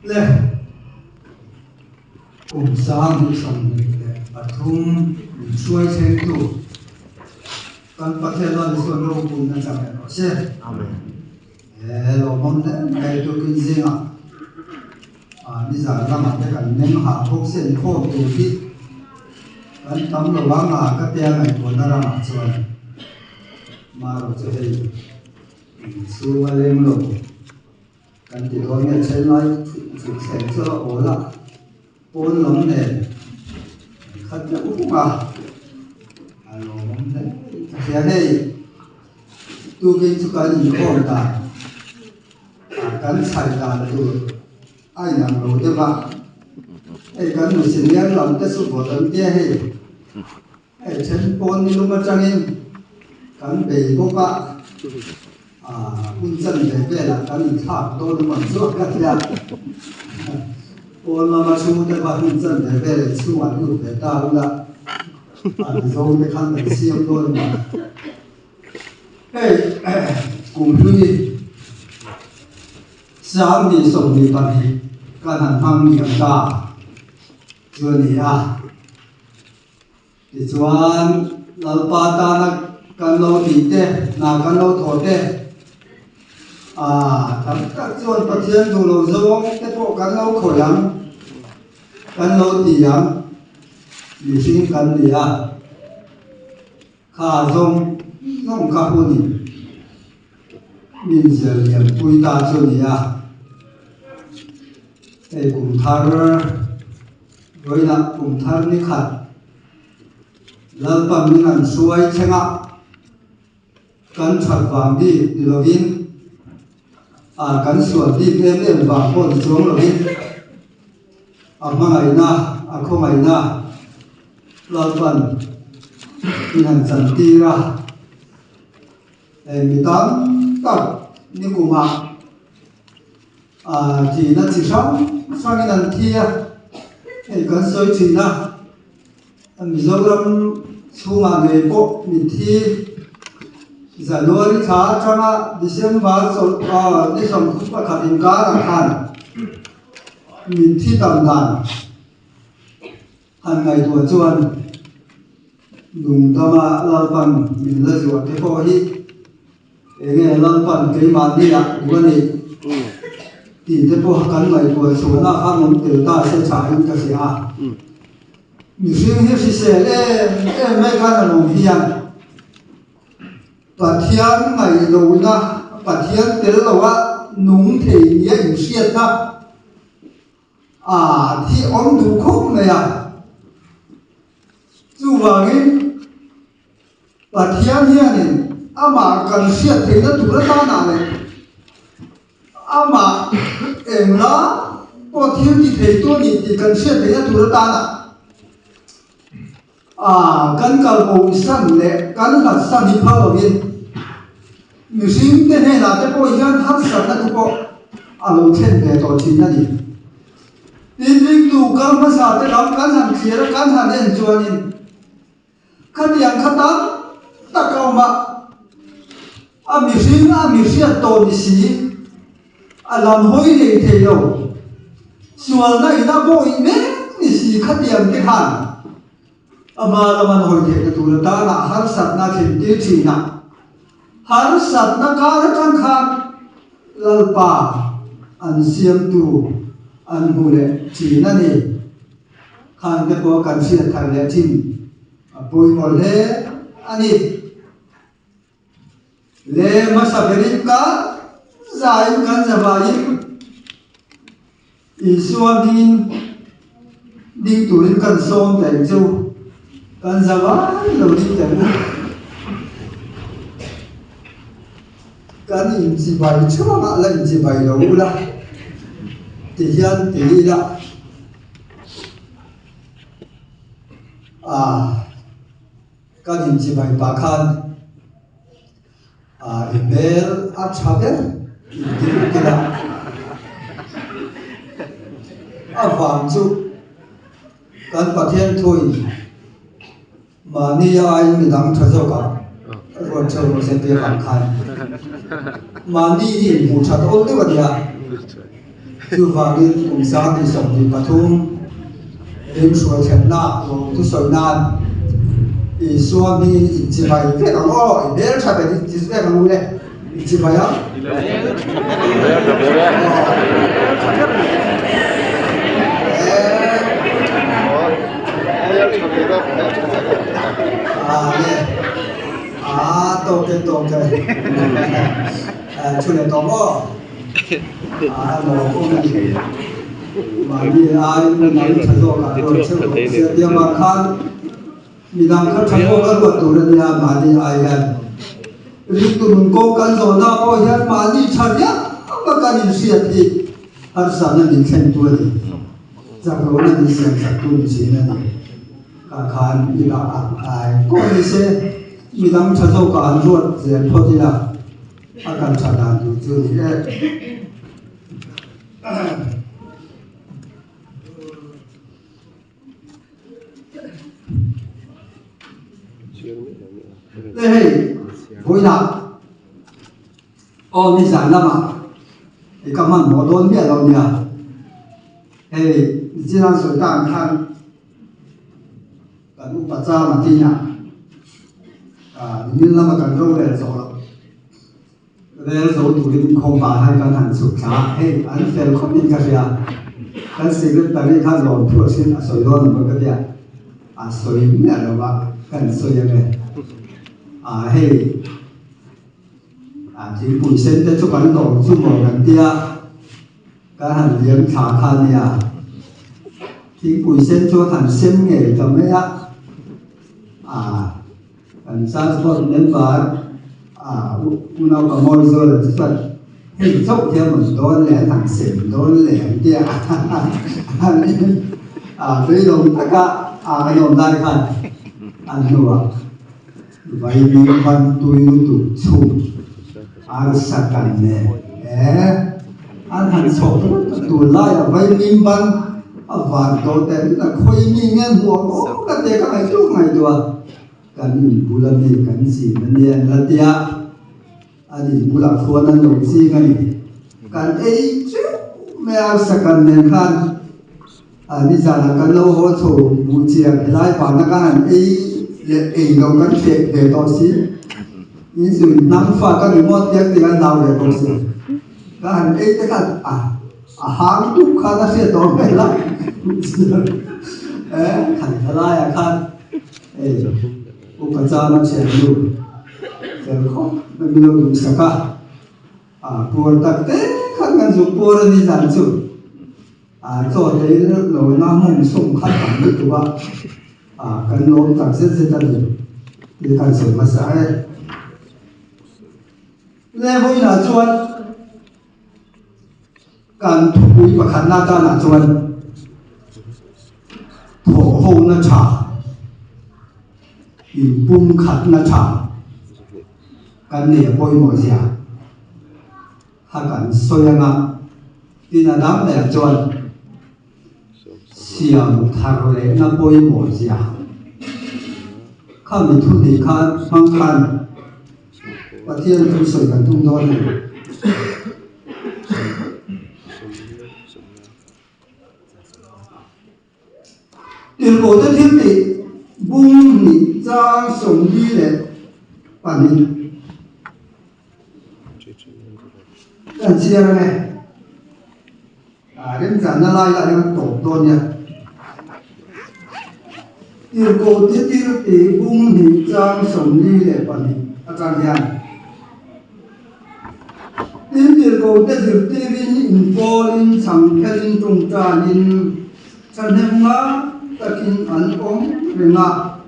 Le kum 2023 min hruai thlengtu kan Pathian Lal Isuan ropuina chang leh rawh se. Amen. He lawmawm hle mai tukin zingah nizan lamah te kan meng hah bawk se inkhawm tur hi kan tam lo ang a ka tia ngaihtuahna ramah chuan marawh chu hei chhung a leng lo. Kan ti dawn nge Chennai thutthleng chu a awl a, pawn lam nen an khat deuh huk a, a lawmawm hle ka hria hei. Tukin chu kan inkhawm dan ah kan chhai dan tur a inang lo deuh a, hei kan nu senior lam te chu vawt an tia hei. Hei then pawn ni lum atangin kan bei bawk a, hun chan ve velah kan inthlak dawn a man chu ka tia. Pawn lama chhungte kha hun chan ve veleh chhungah lut ve ta ula, a Mizo te khan kan siam dawn a man. Hei kum hlui 2022 kan han hmang liam ta chu a ni a. Tichuan, Lalpa tana kan lo tih te, hna kan lo thawh te, ah, tam tak chuan Pathian duh lo zawng te pawh kan lo khawih ang, kan lo ti ang, mihring kan ni a, kha zawng zawng kha hunin min zel lian pui ta chu a ni a, hei kum thar. Vawiinah kum thar ni khat Lalpan min an hruai thleng a, kan that vang bik ni lovin, ah kan sual bik em em vang pawh ni chuang lovin, a hmangaihna, a khawngaihna Lalpan min han chantir a, hei mi tam tak nikumah Ah thihna chi hrang hrangin an thi a, hei kan sawi thin a, Mizoram chhungah ngei pawh mitthi January thla atanga December chawlh ah ni 31 inkarah khan mitthi tam dan han ngaihtuah chuan Lungdama Lalpan min la zuah te pawh hi Enge Lalpan keimahni ah duh a nih tih te pawh kan ngaihtuah chhuahna khan awm tel ta se thain ka hria a. Mihring hi hrisel em em mai khan an awm hian Pathian ngaihlohna, Pathian tel loa nung thei nia inhriatna a thi awm duh khawp mai a. Chuvangin. Pathian hianin amah kan hriat theihna tur atanah leh amah engla pawh thil ti theitu a nih tih kan hriat theihna tur atanah kan kalbosan leh kan hlatsan hi phal lovin mihringte hnenah te pawh hian harsatna te pawh a lo thlen ve tawh thin a ni. Tin, ringtu kal hmasa te lam kan han thlir a, kan han en chuanin Khatiang kha tam tak a awm a, a mihring a mihriat tawh ni si, a lam hawi lei thei lo, sualna in a bawih mek ni si khatiang te khan ama lam an hawi theihna tur atana harsatna thlen tir thin a, harsatna kar atang khan Lalpa an siamtu an hmu leh thin a ni. Khan te pawh kan hriat thar leh thin a pawimawh hle a ni. Le hmasa berin ka zain kan zavaiin Isua hmingin ding turin kan sawm ta eng chu kan zavai lo ding ta u. Kan inchibai chhuangah la inchibai lo ula ti hian ti ila ah kan inchibai pah khan ah i hmel a tha ber inti uk ila a vang chu kan Pathian thuin Mahni aiin midang tha zawk ah ruat theuh rawh se tia vang khan mahni hi inhmuh that awl deuh a nia. Chuvangin kum 2023 hlimhruai thlenna lawm thusawi nan Isua hmingin inchibai vek ang aw, i hmeltha ber inti vek ang u le, inchibai ang. A tawk e tawk e thu leh tawh maw a lawm awm a ni mahni ai midang tha zawk ah ruat cheu bawk sia tia mah khan midang kha tha zawk a ruat tur a nia mahni ai hian ringtu nun kawng kan zawhna pawh hian mahni tha riau a kan inhriat hi harsatna min thlentu a ni chaklohna min siamsaktu ni thin a ni. Ka khan i dah ang ai pawh ni se, midang tha zawkah an ruat zel phawt ila, a kal tha dan tur chu ni e. Le hei, vawilah aw nizan lamah i ka hmanhmawh dawn miah lo nia, hei nichin an sawi tak ang khan, Kan upa chang a tin a, nimin lama kan rorel zawh loh rel zo turin khawmpa hian kan han chhuk thla a, hei an fel khawpin ka hria, kan secretary khan lawm thu a hrin a sawi dawn ang ka tia, a sawi miah lo va kan sawi ang e, ah hei thingpui sen te chu kan lawm chu maw kan tia. Ka han liam thla kha nia, thingpui sen chu a han sem ngei ta mai a, ah kan transport member ah unau ka mawi zawl a ti chuan hei chauh hian rawn dawn leh an han sem dawn leh an tia ah beidawng taka ah an awm lai khan a hnuah Vaibing ban tui lutuk chhum arsa kan nen e an han chhawk ringawt a tun laiah vaibing ban a van tawh teh ringawt a khawi mi nge an hmuh ang aw ka ti a ka ngaihtuah ngaihtuah kan inbul ami kan zin a nia an la tia an inbulah khuan an lo ching a ni kan ei teuh mai a arsa kan nen khan A nizanah kan lo haw chho buh chiang helai vana ka han ei leh ei lo kan hreh ve tawh si. Inzui hnam fa ka ni maw tiang tiang an nau leh bawk si. Ka han ei te khan a a hang dup khan a hriat tawh mai la. Eh khan thalaiah khan hei upa chana thiannu fel khawp mai min lo duhsak a. A puar tak te khan kan zuk puar a ni zan chu a chaw thei lo na hmawng sawm khat ang lutuk a, a kan lawm tak zet zet a ni tih kan sawi hmasa e. Le vawiinah chuan kan thupui pakhatna tanah chuan thawhhona tha inpumkhatna tha Kan nei a pawimawh zia kha kan sawi ang a, tin a dang leh chuan siam thar lehna pawimawh zia kha mi thu hnih khan hmang khan Pathian thu sawi kan tum dawn a ni. Tirhkohte thil tih bung hnih chang 42 kan chhiar ang e. Remchanna lai lah hian tawp dawn nia. Tirhkohte thil tih bung hnih chang 42 atang hian Tin tirhkohte zirtirin inpawlin chhangkhelin tawngtanin Thahnem ngai takin an awm reng a.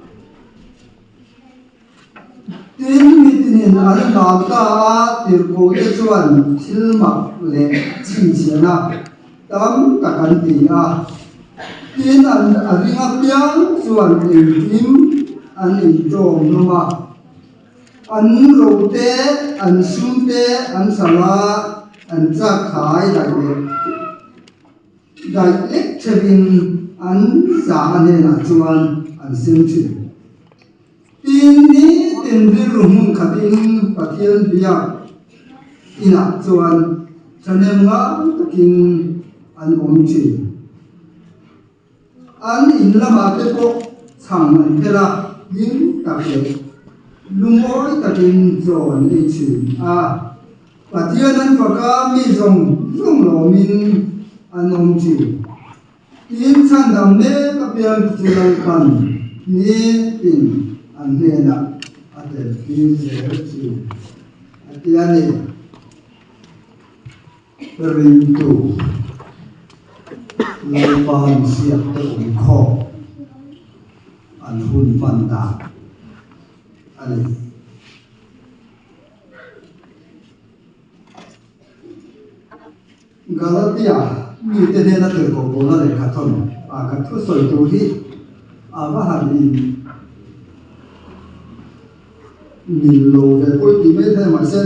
Tin, mitinin an hlau ta a, tirhkohte chuan thil mak leh chhinchhiahna tam tak an ti a. Tin, an a ring apiang chuan engkim an intawm hlawm a. An rote, an sumte an hralh a, an chak khai daih leh. Daih lek theuhin an za a hnenah chuan an sem thin. Tin, nitin rilru hmun khatin Pathian biak inah chuan thahnem ngai takin. an awm thin. An in lamah te pawh chhang an phel a, hlim tak leh lungawi takin chaw an ei thin a. Pathian an fak a, mi zawng zawng lawmin an awm thin. Tin, chhandam mek apiang te chu Lalpan nitin an hnenah a tel tir zel thin a ti a ni. Ringtu Lalpa mihriat te awm khawp an hun hman dan a ni. Galatia mite hnena tirhkoh Paula lehkha thawn a ka thusawi tur hi a va han in Min lo ve pawh i ti mai thei mahse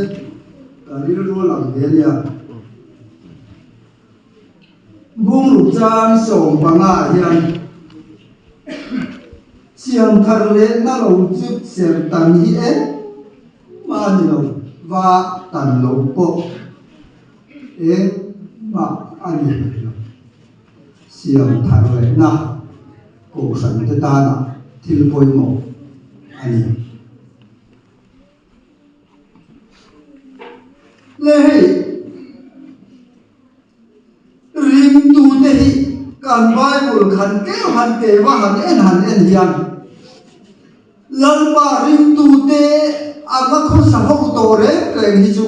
ka rilru a lang ve ania. Bungruk chang 15 ah hian siam thar leh na lo chu ser tan hi engmah a ni lo va tan lo pawh engmah a ni hlek lo. Siam thar leh na Kohhran te tana thil pawimawh a ni. Le hei, ringtute hi kan Bible khan keu han ke va han en han en hian Lalpa ringtute anga khawsa ho tawh reng reng hi chu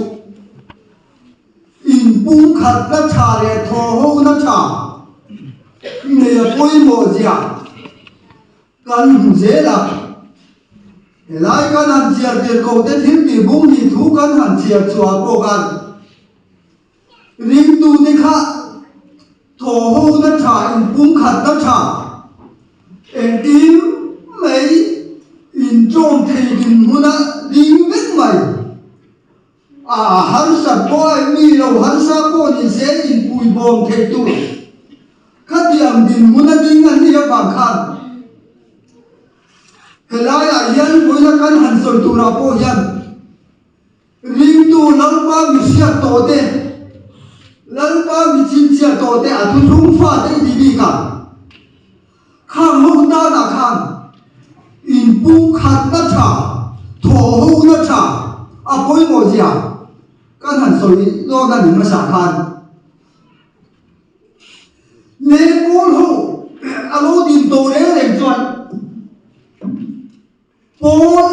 Inpumkhatna tha leh thawhhona tha nei a pawimawh zia kan hmu zel a. Helai kan han chhiar tir ko te thil tih bung nih thu kan han chhiar chhuah pawh khan ringtute kha thawhhona tha, inpumkhatna tha engtin mai inṭawm thei dinhmuna ding vek mai. A harsat pawh a mi lo harsa pawh ni se inpui bawm thei tur khatiang dinhmun a ding a nih avang khan helaiah hian vawiina kan han sawi turah pawh hian ringtu Lalpa mi hriat tawh te, Lalpa mi chhinchhiah tawh te a thuthlung fate i ti bik a. Khang ho tanah khan inpumkhatna tha, thawhhona tha a pawimawh zia kan han sawi dawn a ni hmasa khan. Lehpawl ho a lo din tawh reng reng chuan pawl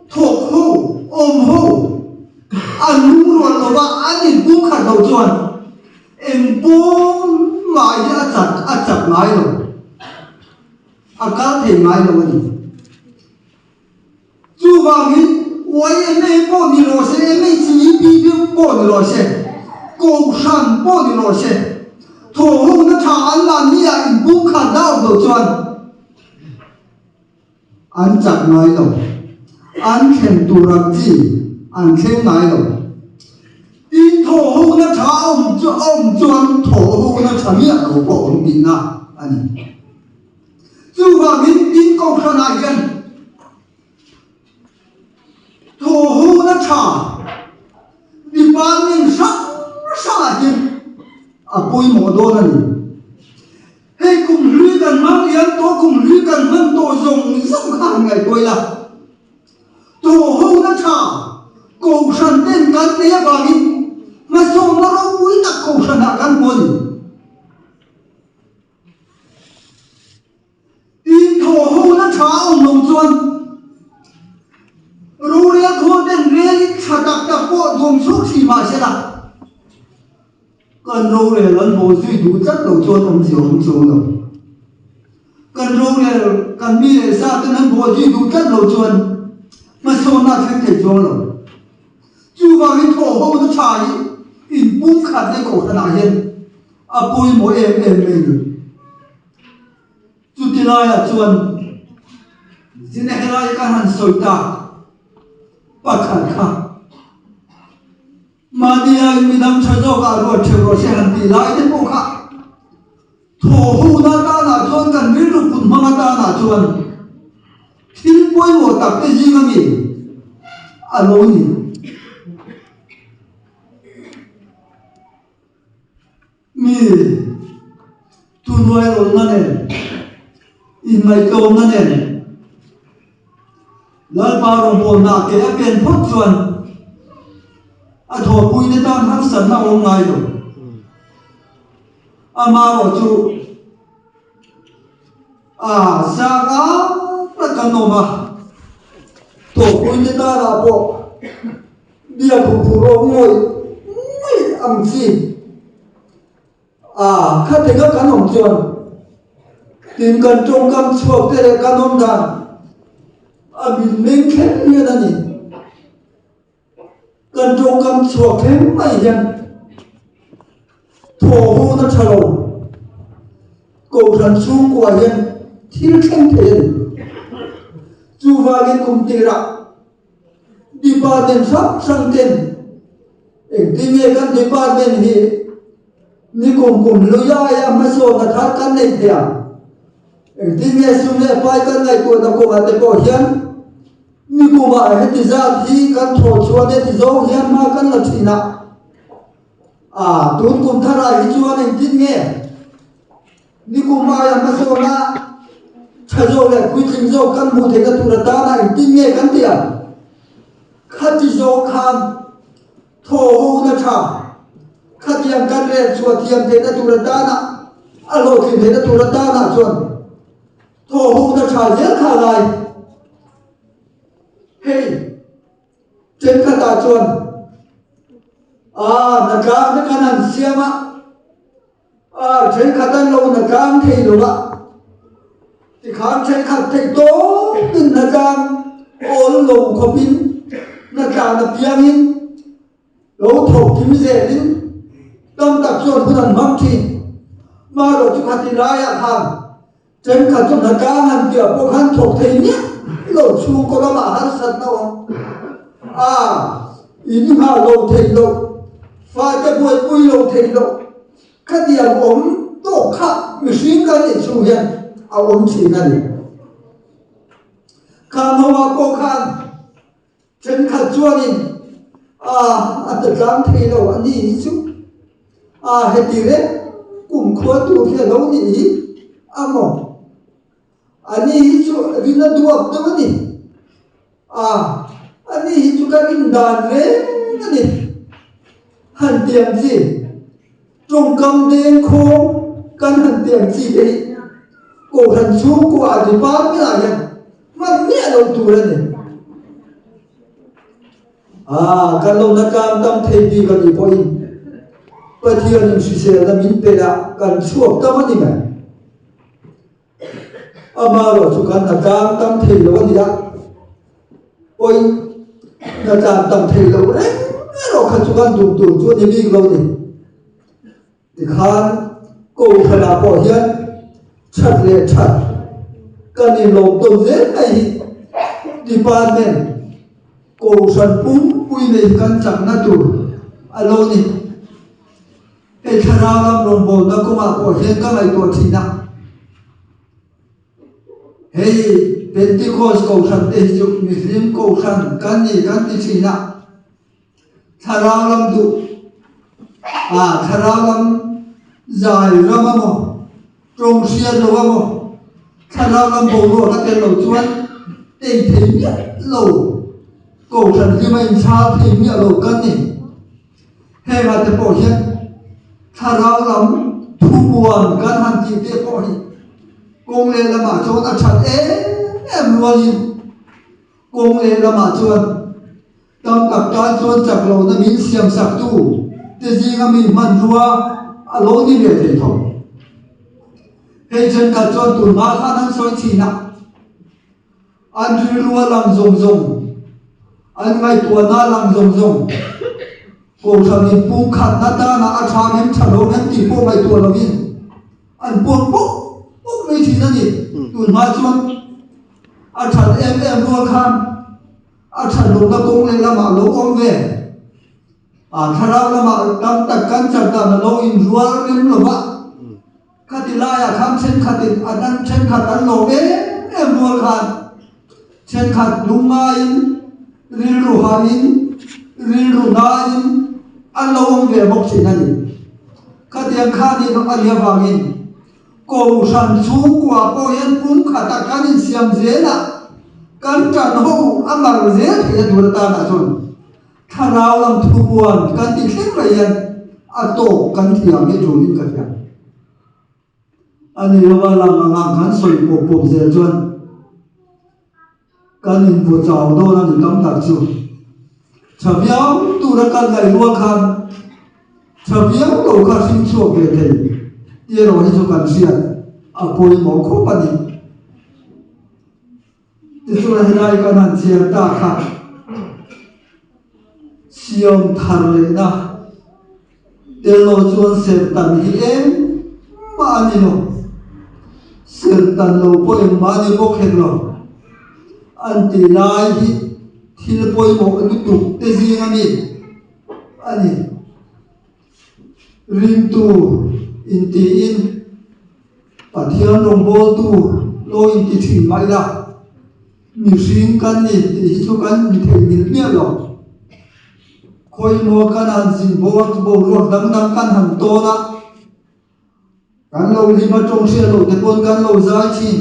thawk ho, awm ho an lungrual lo va, an inpumkhat lo chuan eng pawl mah hi a chat a chat ngai lo, a kal thei ngai lo a ni. Chuvangin YMA pawh ni rawh se, MHEP pawh ni rawh se, Kohhran pawh ni rawh se, thawhhona tha an mahni-ah inpumkhat deuh lo chuan, An chak ngai lo. An thlen tur ang chi an thleng ngai lo. Tin, thawhhona tha a awm chu a awm chuan thawhhona tha miah lo pawh a awm tihna a ni. Chuvangin tin kohhranah hian thawhhona tha department hrang hrangah hian a pawimawh dawn a ni. Hei kum hlui kan hmang liam tawh, kum hlui kan hman tawh zawng zawng kha han ngaihtuah ila. Tawhhona tha Kohhran ten kan nei avangin hmasawmna ropui tak Kohhranah kan hmu a ni. Tin, thawhhona tha a awm lo chuan rorel khawl ten relin tha tak tak pawh dawng chhuak thin mah se la, Kan rorel an haw zui duh tlat lo chuan awmzia awm chuang lo. Kan rorel kan mi leh sa ten an haw zui duh tlat lo chuan hmasawnna a thleng thei chuang lo. Chuvangin thawhhona tha hi inpumkhat leh kohhranah hian a pawimawh em em mai a ni. Chuti laiah chuan zina helai ka han sawi tak pakhat kha. Mahnia in midang tha zawkah ruat theuh rawh se han tih lai te pawh kha thaw hona tanah chuan kan rilru kut hmang atanah chuan thil pawimawh tak te zing a mi a lo ni. Mi. Inruairawlna nen, inngaihtlawmna nen Lalpa rawngbawlna ke a pen phawt chuan a thawhpuite tan harsatna a awm ngai lo. Amaherawhchu a zak a tak an awm a, thawhpuite tanah pawh biak huphurh awm ngawih ngawih ang chi. A, khatenga kan awm chuan tin kan tawngkam chhuak te leh kan awm dan a min meng thleng hian a ni. Kan tawngkam chhuak thleng mai hian thaw hun a tha lo. Kohhran chhungkua hian thil thleng thei a ni. Chuvangin kum tirah Department hrang hrang ten engtin nge kan department hi nikum kum hlui aia hmasawnna thar kan neih theih ang? Engtin nge sum leh pai kan ngaihtuahna kawngah te pawh hian nikumah heti zat hi kan thawh chhuah heti zawng hian hma kan la thin a, a tun kum tharah hi chuan engtin nge Nikum aia hmasawna tha zawk leh puitling zawk kan hmuh theihna tur atana engtin nge kan tih ang? Khati zawk khan thaw hona tha, khatiang kan rel chhuah thiam theihna tur atana, a hlawhtlin theihna tur atana chuan thaw hona tha zel kha a ngai. Hei. Thenkhatah chuan a hnatlang te khan an siam a, a thenkhat an lo hnatlang thei lo va, tikhan thenkhat theih tawpin hnatlang awl lo khawpin hnatlan apiangin lo thawk kim zelin tam tak chuan hun an hmang thin. Marawh chu khati laiah khan Thenkhat chu hnatlang han piah pawh khan thawk thei miah lo chhungkaw lamah harsatna awm a, in nghah lo theih loh, fate buaipui lo theih loh, khatiang awm tawk kha mihring kan nih chhung hian a awm thin a ni. Khang hoah pawh khan thenkhat chuanin a a hnatlang thei lo a ni hi chu a heti reng kumkhua tur hi a lo nih hi a maw? A ni hi chu rin a duap deuh a ni. A a ni hi chu ka rin dan reng a ni. Han tiang chi tawngkam dengkhawm kan han tiang chi te hi Kohhran chhungkua a department ah hian hman miah lo tur a ni. A, kan lo na tlang tam thei bik a nih pawhin Pathianin hriselna min pe a, kan chhuak tam a ni mai. Amaherawh chu kan na tlang tam thei lo a ni a, pawhin na tlang tam thei lo reng erawh kha chu kan duh tur chu a ni bik lo ni. Tikhan Kohhranah pawh hian that leh that kan inlawm tawn zel mai hi Department Kohhran pumpui nei kan chakna tur a lo ni. Hei thlarau lam rawngbawlna kawngah pawh hian ka ngaihtuah thin a. Hei Pentecost Kohhran te hi chu mihlim Kohhran kan ni kan ti thin a. Thlarau lam duh a, thlarau lam zai ram a maw, tawng hriat lo a maw, thlarau lam boruak a tel lo chuan ei thei miah lo, kohhran hlima inchhal thei miah lo kan ni. Hengah te pawh hian thlarau lam thubuan kan han tih te pawh hi kawng lehlamah chuan a that em em rualin kawng lehlamah chuan Tam tak tan chuan chak lohna min siam saktu te zinga min hmanrua a lo ni ve thei tho. Hei thenkhat chuan tun hma khan an sawi thin a, an rilrua lang zawng zawng, an ngaihtuahna lang zawng zawng, Kohhran in pumkhatna tana a tha ngem tha lo ngem tih pawh ngaihtuah lovin an puak pawp pawp mai thin a ni. Tun hma chuan a that em em rual khan A that lohna kawng leh lamah lo awm ve. A thlarau lamah tam tak kan chak dan a lo inrual rem lo va. Khati laiah khan thenkhatin an an thenkhat an lawm em em rual khan thenkhat lungngaiin, rilru hahin, rilru nain an lo awm ve bawk thin a ni. Khatiang khanin a nih avangin. Kohhran chhungkua pawh hian pumkhata kan insiam zel a, kan ṭan ho a mar zel theih a tur atana chuan thlarau lam thubuan kan tih thleng mai hian a tawk kan thiam hi ṭulin ka hria. A ni lova lang ang ang kan sawi pawp pawp zel chuan kan invaw chau dawn a ni tam tak chu. Tha viau tura kan ngaih rual khan tha viau lo kha hring chhuak ve thei tih erawh hi chu kan hriat a pawimawh khawp a ni. Tichuan helai kan han chhiar ta kha siam thar lehna Tello chuan sertan hi engmah a ni lo. Sertan lo pawh engmah a ni bawk hek lo. An tih lai hi thil pawimawh lutuk te zing a mi a ni. Ringtu intiin Pathian rawngbawltu lo inti thin mah ila mihring kan ni tih hi chu kan intheihnghilh miah lo. Khawimaw kan han zin bo a, boruak dang dang kan han tawn a, kan lo hlim a tawng hriat loh te pawn kan lo zai thin.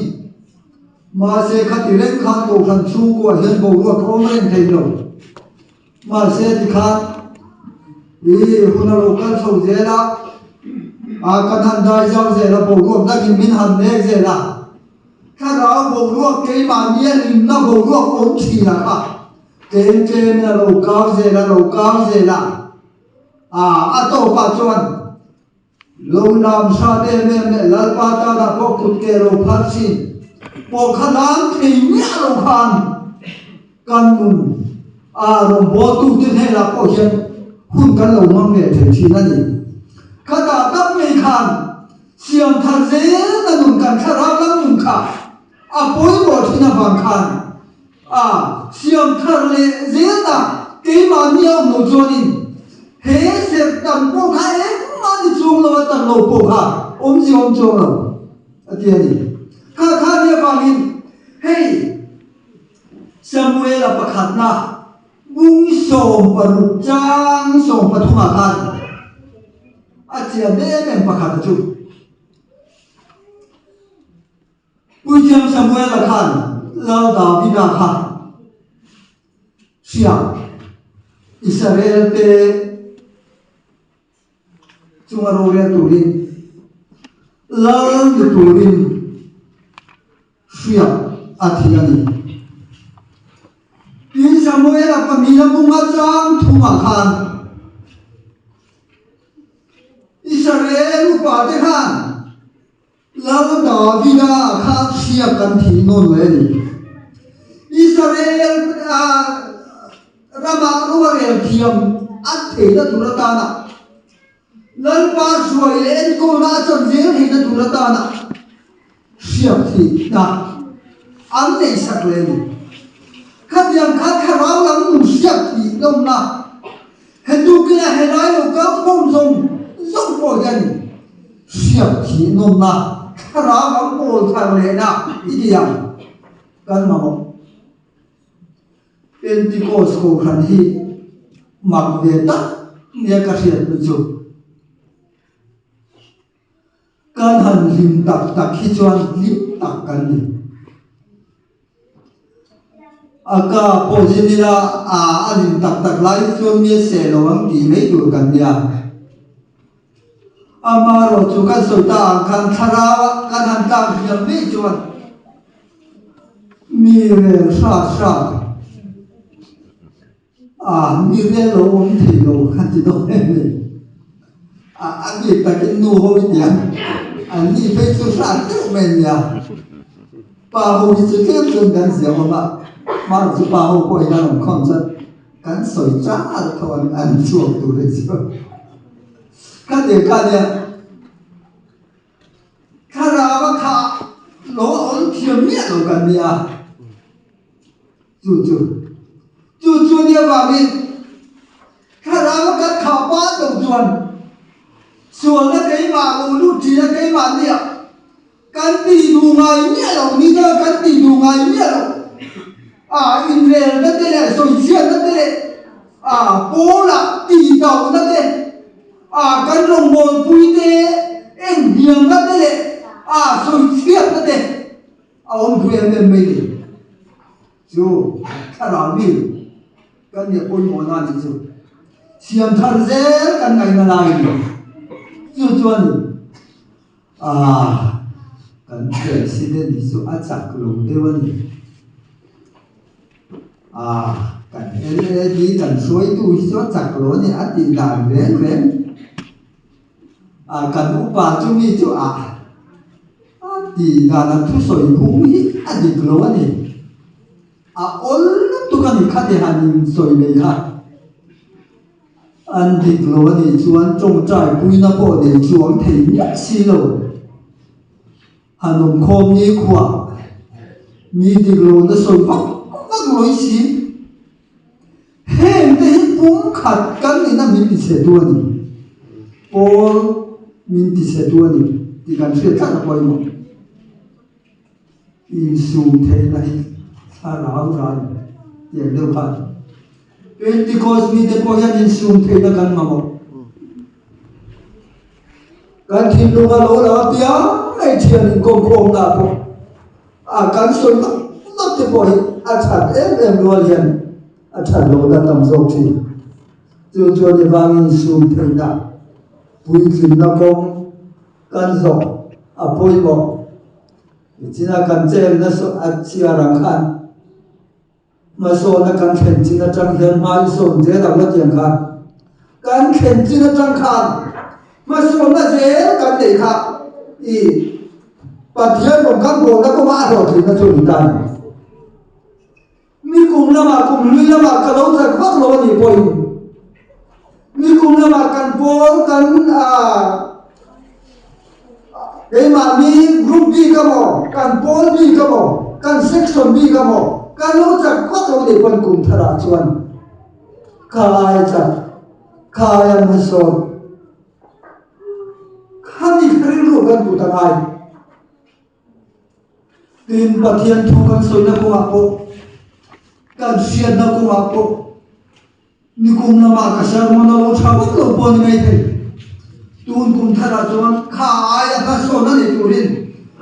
Mahse khati reng khan Kohhran chhungkuah hian boruak a awm reng thei lo. Mahse tikhan i hun a lo kal chho zel a, a kan han dai zau zel a, boruak dangin min han nek zel a, thlarau boruak keimahnia hlimna boruak awm thin a kha. Tlem tlemin a lo kau zel a, lo kau zel a, ah a tawpah chuan lo lam hrat em em leh Lalpa tanah pawh kut ke lo phar thin pawh kha lam thei miah lo khan kan nun a rawngbawltute hnenah pawh hian hun kan lo hmang leh thei thin a ni. Khatah tak mai khan siam thar zelna nun kan thlarau lam nun kha a pawimawh thin avang khan A siam thar leh zel ta, keimahni a awm lo chuanin he serh tam pawh kha engmah ni chuang lo a tam lo pawh kha awmzia awm chuang lo a ti a ni. Kha kha nia vangin hei Samuela pakhatna bung 16 chang 13 ah khan a chian em em pakhat a chu. Puithiam Samuela khan Lal Davida kha hria Israelte chunga rorel turin Lal ni turin hria a thi a ni. Tin Samuela pahnih a bunga chang thumah khan Israel upate khan Lal Davida kha hria kan thih nawn leh a ni. Israel ramah ruarel thiam a theihna tur atana Lalpa hruai leh enkawlna a chan zel theihna tur atana hriat thihna an neihsak leh a ni. Khatiang kha thlarau lam nun hriat thih nawmna He tukina helai lo kal khawm zawng zawng pawh hian hriat thih nawmna thlarau lam pawl thar lehna i ti ang kan mamawh. Pentecost kohhran hi mak ve tak nia ka hriat nu chu. Kan han hlim tak tak hi chuan hlim tak kan ni. A ka pawh zin ila a a hlim tak tak lai hi chuan mi a seh lo ang tih mai tur kan nia. Amaherawh chu kan sawi ta ang khan thlarau ah kan han tlak hliam mai chuan mi rel hrat hrat A, mi rel lo awm thei lo kha ti dawn em ni? A, a bik takin nu ho hi tia, an ni phei chu hrat deuh mai nia. Pa ho hi chu tlem chuan kan ziah awm a, hmar chu pa ho pawh hian awm khawm chuan kan sawi chal tho an an chhuak tur hi chu. Kha ti kha nia. Thlarau a kha lo awm thiam miah lo kan nia. Chu chu chu chu nia vangin thlarau a kan khah pa lo chuan sualna keimah lo lut thin a keimah nia kan ti duh ngai miah lo ni ta kan ti duh ngai miah lo a inrelna te leh sawichhiatna te leh a pawlah tihdohna te a kan rawngbawlpui te enhniamna te leh A sawi chhiatna te a awm thu em em mai ni. Chu thlarau mi kan nih pawimawh na nih chu siam thar zel kan ngaihna lai a ni. Chu chuan ah kan president hi chu a chak lo deuh a ni. Ah kan LAD kan hruaitu hi chu a chak lo a ni a tih dan reng reng. Ah kan upa chu mi chu ah a tih dan a thusawi phung hi a dik lo a ni. A awl lutuk a ni khati han insawi mai kha. An dik lo a nih chuan tawngtai puina pawh nei chuang thei miah si lo. Han awmkhawm ni khuah mi dik lo na sawi vak vak lawi si. Heng te hi pumkhat kan nihna min ti chhe tu a ni. Pawl min ti chhe tu a ni tih kan hriat tlat a pawimawh. Insum theihna hi thlarau ran tiang deuh khan Pentecost mite pawh hian insum theihna kan mamawh. Kan thinlung a lo lang apiang mai thian inkawmkhawmna pawh a kan sawi vak vak te pawh hi a that em em rual hian a that lohna tam zawk thin. Chu chuan i vang insum theihna puitlinna kawng kan zawh a pawimawh. Nichina kan chenna a chhiar ang khan hmasawna kan thlen chin atang hian hma i sawn zel ang la tiang khan kan thlen chin atang khan hmasawna zel kan neih kha i Pathian rawn kan bawlna kawnga a hlawhtlinna chu a ni ta a ni. Nikum lamah kum hlui lamah ka lo chak vak lo a nih pawhin nikum lamah kan pawl kan keimahni group bik emaw kan pawl bik emaw kan section bik emaw kan lo chak vak lo a nih pawn kum tharah chuan kha ai chak kha ai an hmasawn khami rilru kan put a ngai. Tin, Pathian thu kan sawina kawngah pawh, kan hriatna kawngah pawh, nikum lamah ka sermon a lo tha vak lo pawh a ni mai thei. Tun kum tharah chuan kha aia hmasawn a ni turin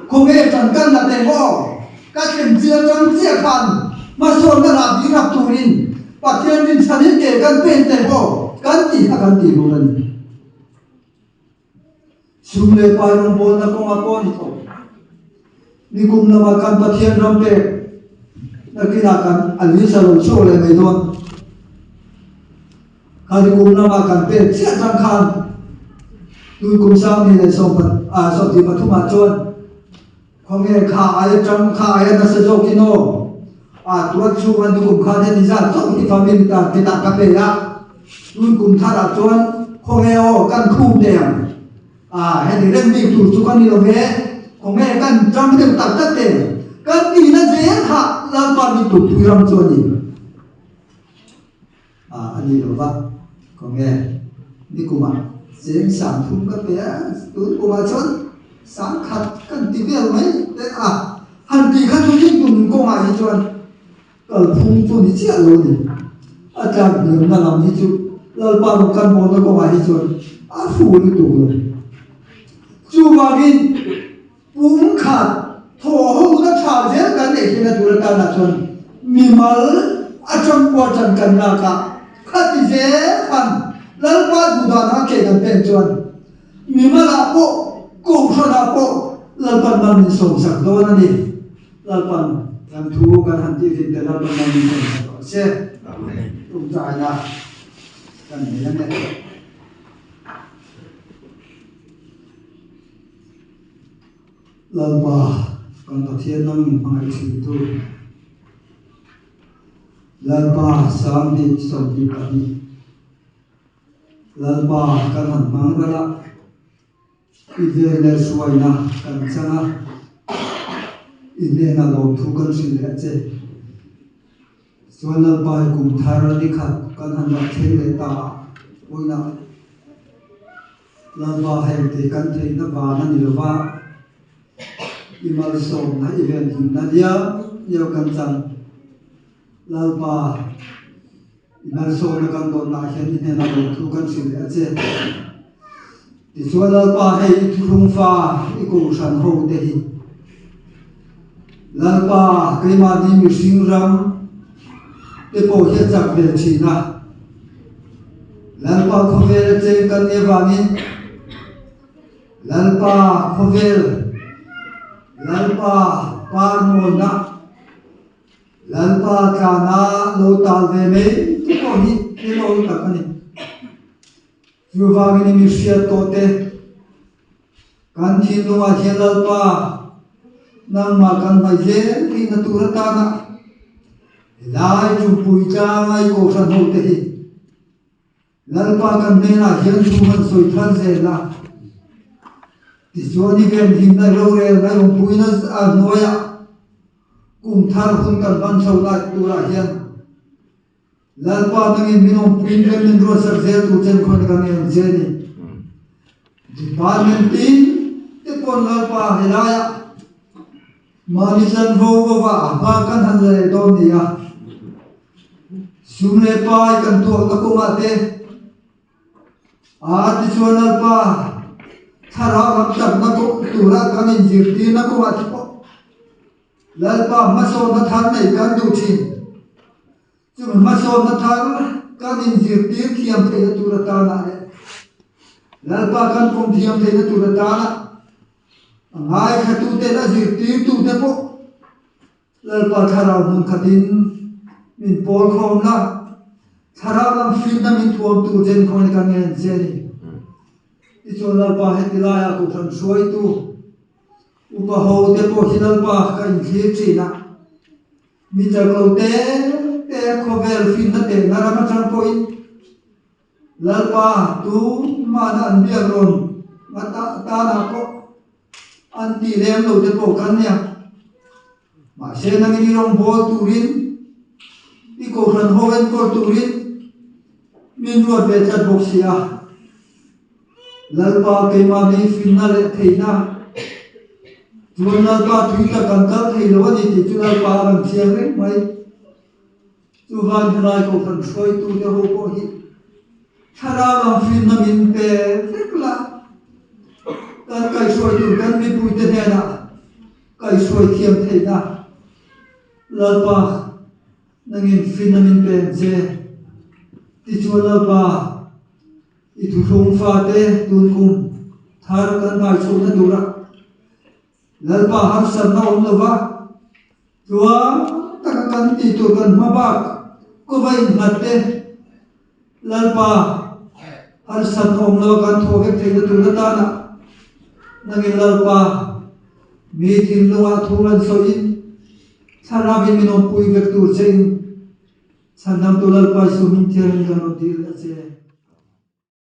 khawnge tan kan la teh maw? Ka thlen chiah chang chiah khan hmasawnna rah bik rap turin Pathian rinchhanin ke kan pen teh maw? Kan tih kha kan tih tur a ni. Sum leh pai rawngbawlna kawngah pawh a ni tawh. Nikum lamah kan Pathian ram pek nakinah kan a lisa lo chhuak leh mai dawn. Kha nikum lamah kan pek chiah chang khan tun kum sang ni leh 23 ah chuan khawnge kha aia tang kha aia nasa zawkin aw a tuat chhunga nikum khan heti zat chauh hi family tan titah ka pe a. Tun kum tharah chuan khawnge aw kan khum teh ang? Ah, heti reng bik tur chu ka ni lo ve, khawnge kan ṭang deuh tak tak teh ang? Kan tihna zel kha Lalpa min tukpui ram chu a ni. Ah, a ni lo va, khawnge nikumah cheng 30 ka pe a, tun kumah chuan 10,000 kan ti vel mai teh a, han tih kha chu rin kawngah hi chuan Kalphung chu ni chiah lo ni. A tlak hniamna lam hi chu Lalpa rawn kan bawlna kawngah hi chuan a fu lutuk lo. Chuvangin pum khat thaw hona tha zel kan neih theihna tur atanah chuan mimal atang pawh ṭan kan lak a, khati zel khan Lalpa duhdanah a ke kan pen chuan mimalah pawh kohhranah pawh Lalpan mal min sawmsak dawn a ni. Lalpan kan thu kan han tih rin te Lalpan mal min sawm sak rawh se. Tumtaina kan nei a ni. Lalpa kan Pathian nang min hmangaih thin tu Lalpa 2022 Lalpa kan han hmang ral a. I vel leh hruaina kan chang a, i hnenah lawmthu kan hrilh leh a che. Chuan Lalpa hi kum thar ni khat kan han rak thleng leh ta a, vawiinah Lalpa heng tih kan theihna van a ni lo va, i malsawmna i venhimna liau liau kan chang. Lalpa, i malsawmna kan dawnah hian i hnenah lawmthu kan hrilh leh a che. Tichuan Lalpa hei i thuthlung fa i kohhran ho te hi Lalpa keimahni mihring ram te pawh hi a chak ve thin a, Lalpa khawvel a cheng kan nih avangin Lalpa khawvel Lalpa parmawina Lalpa tlana lo tal ve mai te pawh hi thil awl tak a ni. Chuvangin i mi hriat tawh te, kan thinlungah hian Lalpa nangmah kan hnaih zel theihna tur atana helai Tumpui tlanga i kohhran ho te hi Lalpa kan hnenah hian thu han sawi thar zel a. Tichuan i venhimna i rorelna i awmpuina a hnuaiah kum thar hun kan hman chho lai turah hian Lalpa nangin min awmpuiin rem min ruatsak zel tur chen khawn ka ngen che ni. Department tin te pawn Lalpa helaiah mahni chanvo vova a hma kan han la leh dawn ni a. Sum leh pai kan tuakna kawngah te a tichuan Lalpa thlarau lam chakna tura kan inzirtirna kawngah te pawh Lalpa hmasawnna thar nei kan duh thin. Chumi hmasawnna thar kan inzirtir thiam theihna tur atana leh Lalpa kan pawm thiam theihna tur atana a ngaithlatute leh a zirtirtute pawh Lalpa thlarau hmun khatin min pawl khawmna, thlarau lam hrinna min thuam tur chen khawn kan ngen che a ni. Tichuan Lalpa heti laiah Kohhran hruaitu Upa ho te pawh hi Lalpa ka inthlir thin a, mi chak lo te te khawvel finna tehna ram atang pawhin Lalpa tumahna an biak rawn tanah pawh an tih lem lo te pawh kan nia. Mahse nangin i rawngbâwl turin, i kohhran ho enkawl turin min ruat ve tlat bawk si a. Lalpa keimahni finna leh theihna chuan Lalpa tui tak kan kal thei lo a ni tih chu Lalpa a rawn chiang reng mai. Chuvang helai kohhran hruaitute ho pawh hi thlarau lam finna min pe vek la, kan kaihhruai tur kan mipuite hnenah kaihhruai thiam theihna Lalpa nangin finna min pe ang che. Tichuan Lalpa. I thuthlung fate tun kum thar kan hmaichhuahna tura Lalpa harsatna awm lova tluang taka kan tih tur kan hma bak kawva innghat te Lalpa harsatna awm lova kan thawh vek theihna tur atana nangin Lalpa mi thinlungah thu an sawiin thlarauin min awmpui vek tur chein Chhandamtu Lalpa Jesuh hming thiangin kan rawn dil a che.